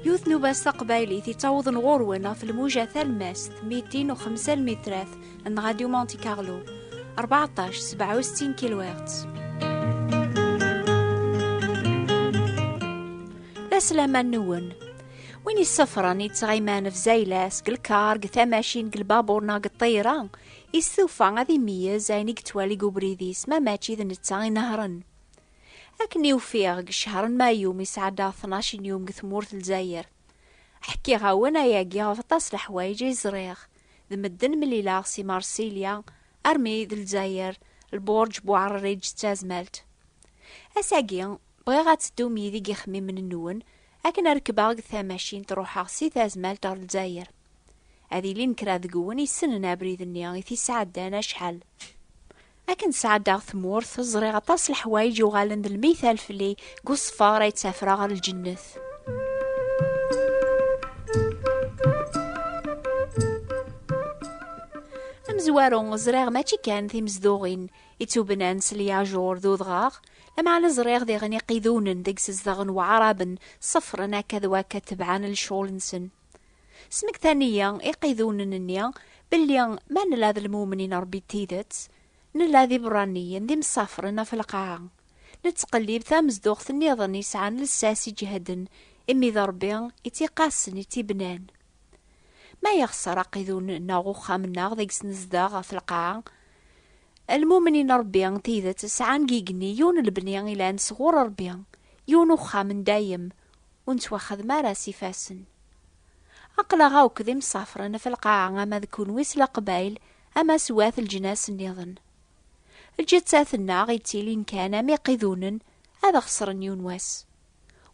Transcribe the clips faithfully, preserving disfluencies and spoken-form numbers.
Yiwet n ubas taqbaylit yettawḍen ɣur-wen ɣef lmuja talemmast mitin u xemsa lmitrat n Radio Monte Carlo, rbeɛṭac sebɛa u settin kilohertz. D aslaman-nwen. Win yessafren yettɣiman f zaylas, deg lkar, deg tamacin, deg lbabur neɣ deg ṭṭayra, yestufa ad imeyyez ayen i yettwali deg ubrid-is, ma mačči d netta i nehhren. Akken i ufiɣ, deg ccher n mayu mi sɛeddaɣ tnac n yum deg tmurt n Lezzayer. Ḥkiɣ-awen ayagi ɣef aṭas leḥwayeǧ i ẓriɣ, d medden mlileɣ si Marsilya armi d Lezzayer, lburǧ Buɛrriǧ d tazmalt. Ass-agi, bɣiɣ ad teddum yid-i deg yixemmimen-nwen, akken ad rekbeɣ deg tamacint ruḥeɣ si tazmalt ɣer Lezzayer. Ad ilin kra deg-wen yessnen abrid-nni i t-isɛeddan acḥal. Akken sɛeddaɣ tmurt, ẓriɣ aṭas leḥwayeǧ uɣalen d lmital fell-i deg uṣeffer ay ttafreɣ ɣer lǧennet. Amezwaru, ẓriɣ mačči kan timezduɣin ittubnan s lyajuṛ d udɣaɣ, lameɛna ẓriɣ diɣen iqidunen deg zedɣen waɛraben ṣeffren akka d wakka tebɛen lecɣel-nsen. Smektan-iyi iqidunen-nni belli ma nella d lmumnin n Ṛebbi n tidet, nella d iberraniyen d imsafren ɣef lqaɛa. Nettqellib tamezduɣt nniḍen yesɛan lsas iǧehden, imi d Ṛebbi i tt-iqassen, i tt-ibnan. Ma yexṣer aqidun neɣ uxxam-nneɣ deg-s nezdeɣ ɣef lqaɛa, lmumnin n Ṛebbi n tidet sɛan deg igenni yiwen n lebni ilan sɣur Ṛebbi, yiwen uxxam n dayem, ur nettwaxdem ara s ifassen. Aql-aɣ akk d imsafren ɣef lqaɛa, ama d kunwi s Leqbayel, ama s wat leǧnas nniḍen. Lǧettat-nneɣ ittilin kan am iqidunen, ad xeṣren yiwen wass.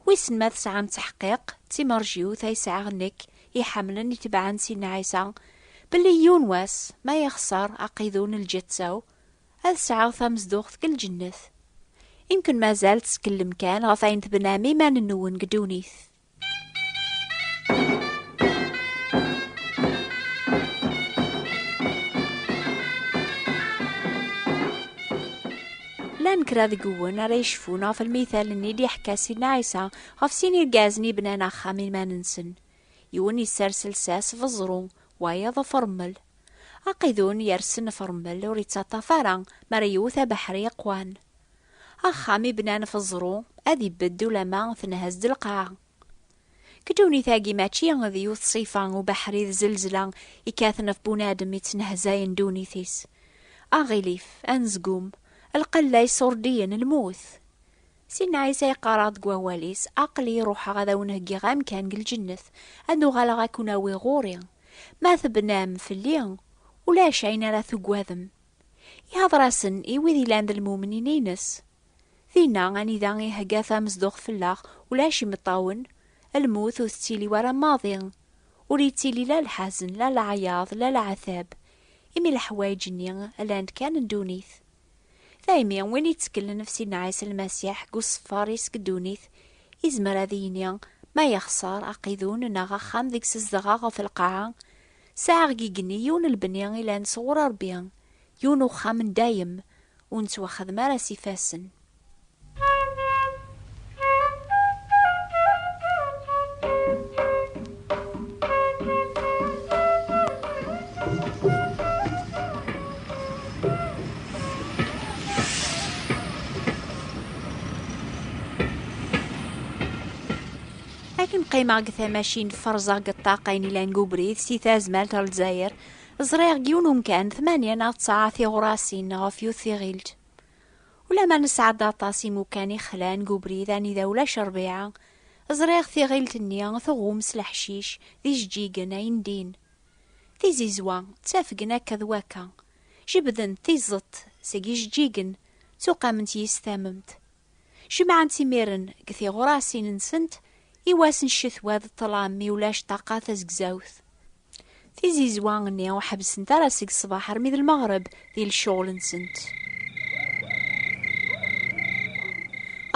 Wissen ma tesɛam tteḥqiq, d timerjiwt ay sɛiɣ nekk, iḥemmlen itebɛen Sidna Ɛisa, belli yiwen wass, ma yexṣer aqidun n lǧetta-w, ad sɛeɣ tamezduɣt deg lǧennet. Imken mazal tettkellem kan ɣef ayen tebnam iman-nwen deg ddunit. Llan kra deg-wen ara yecfun ɣef lmital-nni i d-yeḥka Sidna Ɛisa ɣef sin irgazen yebnan axxam i iman-nsen. Yiwen yessers lsas f uẓru, wayeḍ f rrmel. Aqidun yersen f rrmel ur yettaṭṭaf ara mi ara yewwet abeḥri yeqwan. Axxam i bnan f uẓru ad ibedd ulamma tenhez-d lqaɛa. Deg ddunit-agi mačči d yiwet ṣṣifa ubeḥri d zelzla ikkaten ɣef bunadem i ttnehzayen ddunit-is. Aɣilif, anezgum, lqella iṣurdiyen, lmut. Sidna Ɛisa yeqqar-aɣ deg wawal-is, aql-i ruḥeɣ ad awen-heggiɣ amkan deg lǧennet, ad uɣaleɣ ad ken-awiɣ ɣur-i. Ma tebnam fell-i, ulac ayen ara tugadem. Ihḍer-asen i wid ilan d lmumnin-ines. Dinna anida ihegga tamezduɣt fell-aɣ, ulac imeṭṭawen, lmut ur tettili wara maḍi, ur yettili la lḥazen, la leɛyaḍ, la leɛtab, imi leḥwayeǧ-nni llant kan n ddunit. Daymi, win yetteklen ɣef Sidna Ɛisa Lmasiḥ deg uṣeffer-is deg ddunit, izmer ad yini, ma yexṣer aqidun neɣ axxam deg-s zedɣeɣ ɣef lqaɛa, sɛiɣ deg igenni yiwen n lebni ilan sɣur Ṛebbi, yiwen uxxam n dayem, ur nettwaxdem ara s ifassen. Akken qqimeɣ deg tamacint, ferẓeɣ deg ṭṭaq ayen ilan deg ubrid si tazmalt ɣer Lezzayer, ẓriɣ deg yiwen umkan tmanya neɣ tesɛa tiɣrasin ɣef yiwet tiɣilt. Ulamma nesɛedda aṭas imukan ixlan deg ubrid anida ulac ṛbiɛa, ẓriɣ tiɣilt-nni tɣum s leḥcic d ijeǧǧigen ayendin. Tizizwa ttafgen akka d wakka, jebdent tiẓeṭ seg ijeǧǧigen, ttuqament yis tamemt. Jemɛent imiren deg tiɣrasin-nsent, i wass n ccetwa d ṭṭlam mi ulac ṭṭaqa tazegzawt. Tizizwa-nni ur ḥebbsent ara seg ṣṣbeḥ armi d lmeɣreb di lecɣel-nsent.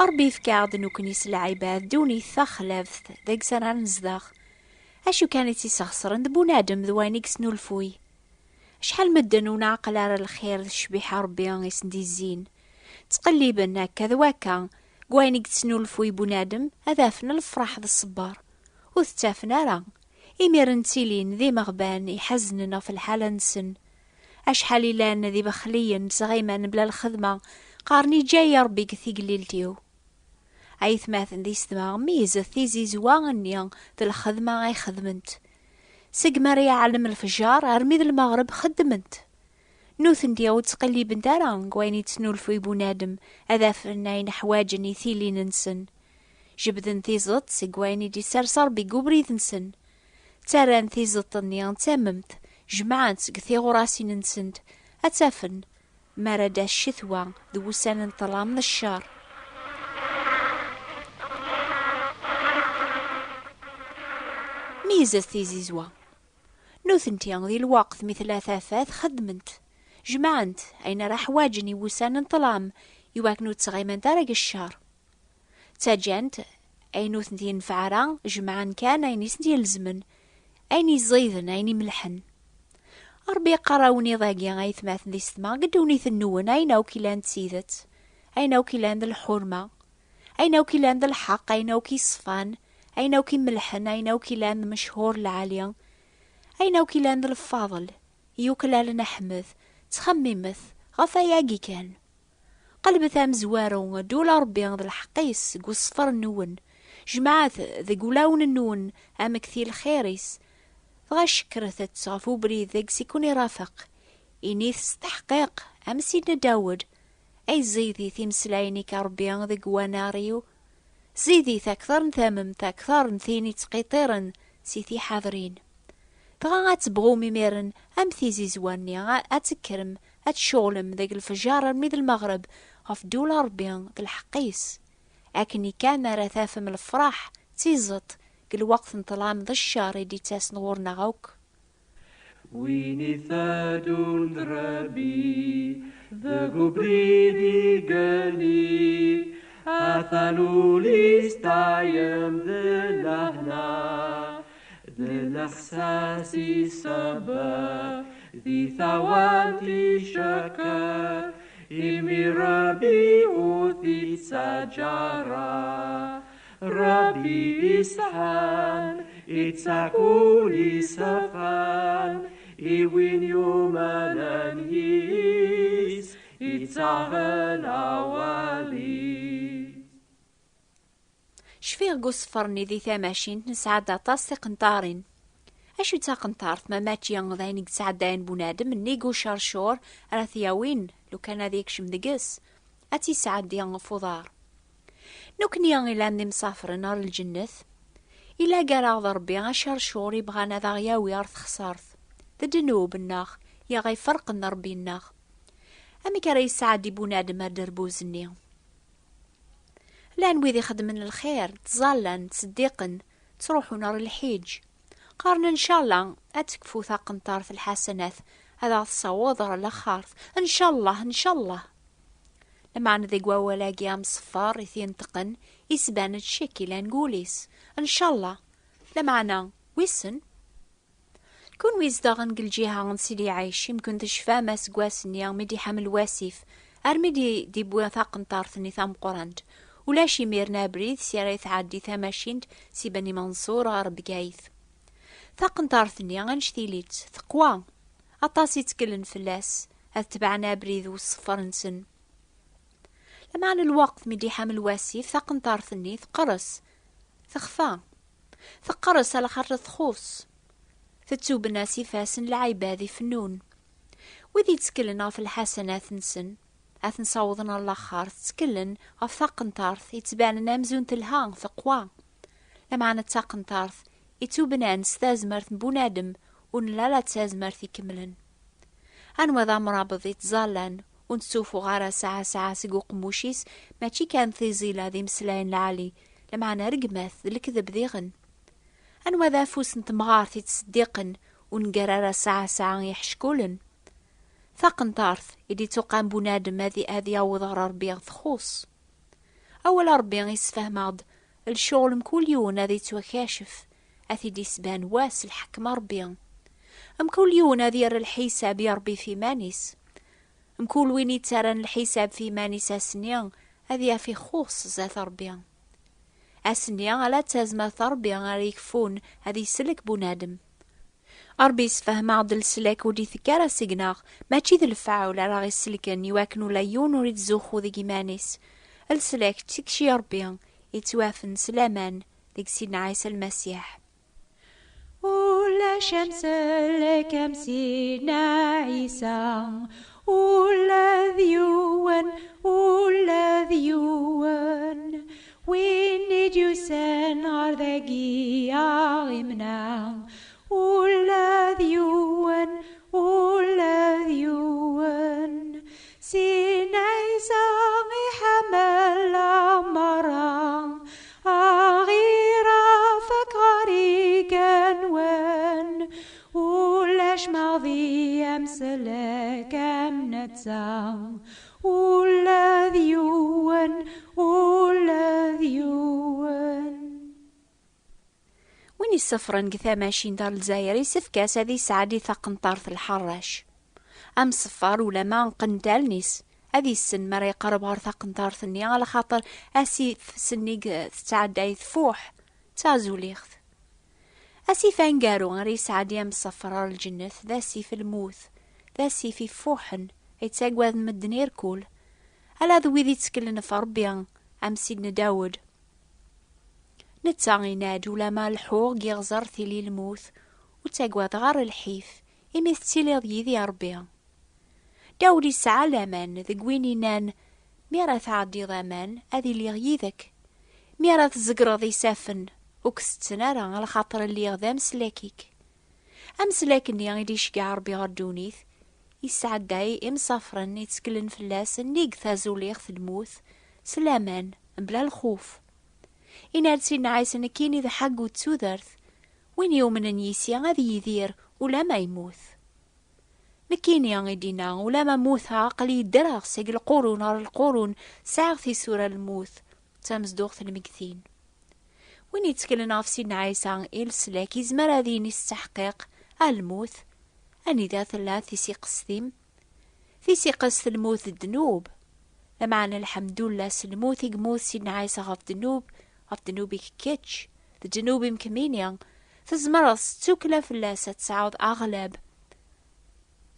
Ṛebbi yefka-aɣ-d nekkni s lɛibad ddunit taxlaft deg-s ara nezdeɣ. Acu kan i tt-isexṣren d bunadem d wayen i yesnulfuy. Acḥal medden ur nɛeqqel ara lxir d ccbiḥa Ṛebbi i sen-d-izzin. Ttqelliben akka d wakka, deg wayen i yesnulfuy bunadem ad afen lefṛaḥ d ṣṣber. Ur t-ttafen ara. Imiren ttilin d imeɣban iḥeznen ɣef lḥala-nsen. Acḥal i llan d ibexliyen ttɣiman bla lxedma, qqaren: "Iǧǧa-yi Ṛebbi deg tigellilt-iw." Aytmaten d yessetma, meyyzet tizizwa-nni d lxedma ay xedment. Seg mi ara yeɛlem lefjer armi d lmeɣreb xeddment. Nutenti ur ttqellibent ara deg wayen yettnulfuy bunadem, ad afen ayen ḥwaǧen i tilin-nsen. Jebden tiẓeṭ seg wayen i d-issers Ṛebbi deg ubrid-nsen. Ttarran tiẓeṭ-nni d tamemt, jemɛen-tt deg tiɣurasin-nsent, ad tt-afen mi ara d-tas ccetwa d wussan n ṭṭlam d cceṛ. Meyyzet tizizwa. Nutenti, di lweqt mi tella tafat, xeddment, jemɛent ayen ara ḥwaǧen i wussan n ṭṭlam, iwakken ur ttɣimant ara deg cceṛ. Ttaǧǧant ayen ur ten-yenfeɛ ara, jemɛen kan ayen i sen-ilezmen, ayen iẓiden, ayen imelḥen. Ṛebbi yeqqar-awen iḍ-agi, aytmaten d yessetma, deg ddunit-nwen ayen akk ilan d tidet, ayen akk ilan d lḥurma, ayen akk ilan d lḥeqq, ayen akk iṣfan, ayen akk imelḥen, ayen akk ilan d mechur lɛali, ayen akk ilan d lfaḍel, yuklalen aḥmed, ttxemmimet ɣef ayagi kan. Qelbet amezwaru, ddula Ṛebbi d lḥeqq-is deg uṣeffer-nwen. Jemɛet deg ulawen-nwen amekti lxir-is. Dɣa cekkret-tt ɣef ubrid deg s-ikun irafeq. Init s teḥqiq, am Sidna Dawed: "Ay ẓidit imeslayen-ik a Ṛebbi deg wanar-iw." Zidit akteṛ n tamemt, akteṛ n tin ittqiṭiren si tiḥadrin. Dɣa ad tebɣum imiren am tizizwa-nni, a-, ad tekkrem, ad tceɣlem deg lefjer armi d lmeɣreb ɣef ddula Ṛebbi d lḥeqq-is. Akken kan ara tafem lefraḥ d tiẓeṭ deg lweqt n ṭṭlam d cceṛ i d-ittasen ɣur-neɣ akk. Win itadun d Ṛebbi deg ubrid igenni, atan ul-is ṭayem d lehna, d lexsas isebbeb di tawant icekker, imi Ṛebbi ur t-ittaǧǧa ara. Ṛebbi iseḥḥan, ittaɣ ul iseḥḥan i win yumanen yis, ittaɣen awal-is. Cfiɣ deg useffer-nni di tamacint nesɛa-d aṭas tiqenṭarin. Acu d taqenṭart ma mačči d ayen i yesɛeddayen bunadem nnig ucercur ara t-yawin lukan ad yekcem deg-s, ad tt-yesɛeddi ɣef uḍar? Nekkni ilan d imsafren ar lǧennet. Ila gar-aɣ d Ṛebbi acercur ibɣan ad aɣ-yawi ar texṣart. D ddnub-nneɣ i aɣ-iferqen d Ṛebbi-nneɣ. Amek ara yesɛeddi bunadem aderbuz-nni? Llan wid ixeddmen lxir, ttẓallan, ttseddiqen, ttruḥun ar lḥiǧ. Qqaren: "Ncallah ad tekfu taqenṭart lḥasanat, ad aɣ-tessaweḍ ɣer laxert. Ncallah, ncallah." Lameɛna deg wawal-agi amṣeffer i t-yenṭeqen, isban-d ccek ilan deg wul-is. Ncallah. Lameɛna, wissen? Kunwi izedɣen deg lǧiha n Sidi Ɛic, imken tecfam aseggas-nni mi d-iḥam lwasif, armi d-, d-iwwi taqenṭart-nni tameqqrant. Ulac imiren abrid si ara tɛeddi tamacint si Bani Menṣur ɣer Bgayet. Taqenṭart-nni annect-ilit teqwa. Aṭas i tteklen fell-as, ad tebɛen abrid n useffer-nsen. Lameɛna lweqt mi d-iḥam lwasif, taqenṭart-nni teqqers, texfa. Teqqers alaxaṭer txuṣ. Tettubna s ifassen n lɛibad ifennun. Wid yetteklen ɣef lḥasanat-nsen, ad ten-sawḍen ɣer laxert, tteklen ɣef taqenṭart yettbanen amzun telha, teqwa. Lameɛna d taqenṭart ittubnan s tazmert n bunadem, ur nella ara d tazmert ikemlen. Anwa d amrabeḍ ittẓallan, ur nettsufuɣ ara saɛa saɛa seg uqemmuc-is, mačči kan tiẓila d imeslayen lɛali, lameɛna rregmat d lekdeb diɣen. Anwa d afus n temɣart ittseddiqen, ur neggar ara saɛa saɛa iḥeckulen? Taqenṭart i d-ittuqan bunadem ad, ad yaweḍ ɣer Ṛebbi txuṣ. Awal Ṛebbi isefhem-aɣ-d lecɣel mkul yiwen ad ittwakacef, ad t-id-isban wass lḥekma Ṛebbi. Mkul yiwen ad yerr lḥisab i Ṛebbi f iman-is. Mkul win ittarran lḥisab f iman-is ass-nni, ad yaf ixuṣ zdat Ṛebbi. Ass-nni ala d tazmert n Ṛebbi ara yekfun ad yeslek bunadem. Ṛebbi yessefhem-aɣ-d leslak ur d-itekki ara seg-neɣ, mačči d lefɛul ara ɣ-iselken i wakken ula yiwen ur ittzuxxu deg iman-is. Leslak d tikci n Ṛebbi yettwafen s laman deg Sidna Ɛisa Lmasiḥ. Ulac amsellek am Sidna Ɛisa, ula d yiwen, ula d yiwen. Win i d-yusan ɣer dagi a ɣ-imneɛ, ula d yiwen, ula d yiwen. Sidna Ɛisa iḥemmel-aɣ merra, aɣ-irafek ɣer igenwan. Ulac maḍi amsellek am netta, ula d yiwen, ula d yiwen. Win isefren deg tamacint ar Lezzayer, isefk-as ad isɛeddi taqenṭart lḥerrac. Amṣeffer, ulama qqnen allen-is, ad issen mi ara yeqreb ɣer taqenṭart-nni, alaxaṭer asif s nnig tettɛedday tfuḥ, d tazuliɣt. Asif aneggaru ara yesɛeddi amṣeffer ɣer lǧennet d asif n lmut, d asif ifuḥen, yettagad medden irkul, ala d wid itteklen ɣef Ṛebbi, am Sidna Dawed. Netta yenna-d: "Ulama leḥḥuɣ deg iɣzer tili lmut, ur ttagadeɣ ara lḥif, imi tettiliḍ yid-i a Ṛebbi." Dawed yesɛa laman deg win yennan: "Mi ara tɛeddiḍ aman, ad iliɣ yid-k. Mi ara tzegreḍ isaffen, ur k-setten ara, alaxaṭer lliɣ d ameslak-ik." Ameslak-nni i d-iceggeɛ Ṛebbi ɣer ddunit, yesɛedday imsafren yetteklen fell-as nnig tazuliɣt n lmut, s laman, mebla lxuf. Yenna-d Sidna Ɛisa: "Nekkini d ḥeggu d tudert, win yumnen yis-i ad yidir ulamma yemmut." "Nekkini," i d-yenna, "ulamma mmuteɣ, aql-i ddreɣ seg lqurun ɣer lqurun, sɛiɣ tisura n lmut, d tamezduɣt n lmegtin." Win yetteklen ɣef Sidna Ɛisa i leslak, yezmer ad yini s tteḥqiq: "A lmut, anida tella tisiqest-im?" Tisiqest n lmut d ddnub. Lameɛna, lḥemdullah, s lmut i yemmut Sidna Ɛisa ɣef ddnub, ɣef ddnub-ik kečč, d ddnub-im kemmini, tzemreḍ s ttukla fell-as ad tesɛuḍ aɣlab,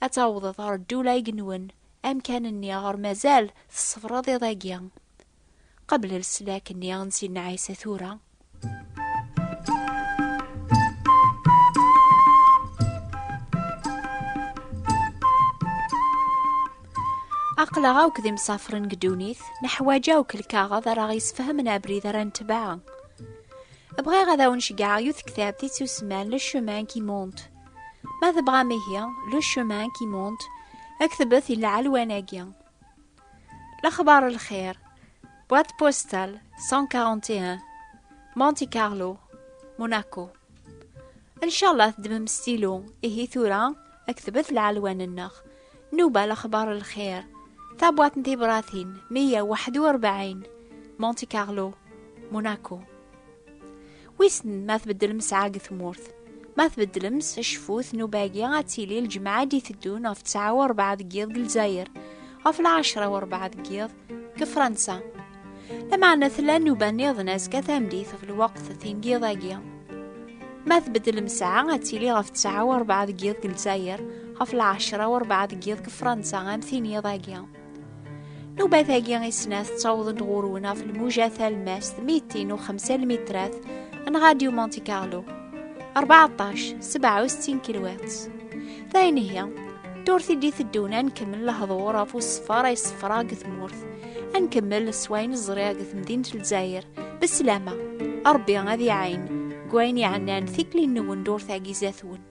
ad tawḍeḍ ɣer ddula igenwen, amkan-nni ɣer mazal tessefreḍ iḍ-agi. Qbel leslak-nni n Sidna Ɛisa tura. Aql-aɣ akk d imsafren deg ddunit, neḥwaǧ akk lkaɣeḍ ara ɣ-yesfehmen abrid ara netbeɛ. Bɣiɣ ad awen-ceggɛeɣ yiwet tektabt i ttusemman Le Chemin qui monte. Ma tebɣam ihi Le Chemin qui monte, ktbet i lɛelwan-agi. Lexbar n lxir, boîte postale cent quarante et un, Monte Carlo, Monaco. Ncallah teddmem stylo, ihi tura ktbet lɛelwan-nneɣ. Nnuba Lexbar n lxir, tabwaṭ n tibratin meyya u waḥed u rebɛin, Monte Carlo, Monaco. Wissen ma tbeddlem ssaɛa deg tmurt. Ma tbeddlem s cfut, nnuba-agi ad tili lǧemɛa i d-iteddun ɣef ttɛa u rebɛa deg yiḍ deg Lezzayer, ɣef lɛecṛa u rebɛa deg yiḍ deg Fransa. Lameɛna tella nnuba nniḍen azekka tameddit ɣef lweqt tin n yiḍ-agi. Ma tbeddlem ssaɛa, ad tili ɣef ttɛa u rebɛa deg yiḍ deg Lezzayer, ɣef lɛecṛa u rebɛa deg yiḍ deg Fransa, am tin n yiḍ-agi. Nnubat-agi i snat ttawḍent ɣur-wen ɣef lmuja talemmast mitin u xemsa lmitrat n Radio Monte Carlo, rbeɛṭac sebɛa u settin kilohertz. D ayen ihi, ddurt i d-iteddun ad nkemmel lehdur ɣef uṣeffer ay ṣeffreɣ deg tmurt, ad nkemmel s wayen ẓriɣ deg temdint n Lezzayer. Beslama, Ṛebbi ad iɛin deg wayen iɛennan tikli-nwen ddurt-agi zdat-wen.